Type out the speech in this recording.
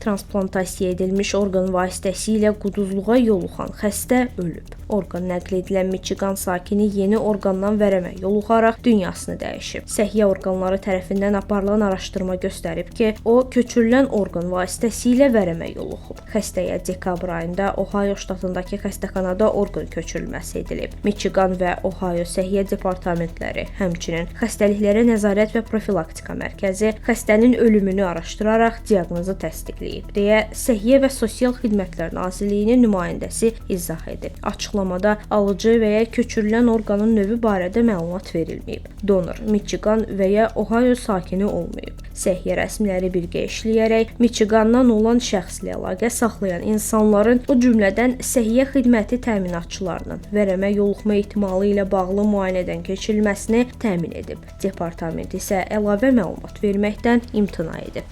Transplantasiya edilmiş orqan vasitəsilə quduzluğa yoluxan xəstə ölüb. Orqan nəql edilən Michigan sakini yeni orqandan vərəmə yoluxaraq dünyasını dəyişib. Səhiyyə orqanları tərəfindən aparılan araşdırma göstərib ki, o köçürülən orqan vasitəsilə vərəmə yoluxub. Xəstəyə dekabr ayında Ohio ştatındakı xəstəxanada orqan köçürülməsi edilib. Michigan və Ohio səhiyyə departamentləri, həmçinin Xəstəliklərə Nəzarət və Profilaktika Mərkəzi xəstənin ölümünü araşdıraraq diaqnozu təsdiqləyib, deyə Səhiyyə və Sosial Xidmətlər Nazirliyinin nümayəndəsi izah edib. Açıqlamada alıcı və ya köçürülən orqanın növü barədə məlumat verilməyib. Donor Michigan və ya Ohio sakini olmayıb. Səhiyyə rəsmiləri birgə işləyərək Michigandan olan şəxslə əlaqə saxlayan insanların, o cümlədən səhiyyə xidməti təminatçılarının vərəmə yoluxma ehtimalı ilə bağlı müayinədən keçirilməsini təmin edib. Departament isə əlavə məlumat verməkdən imtina edib.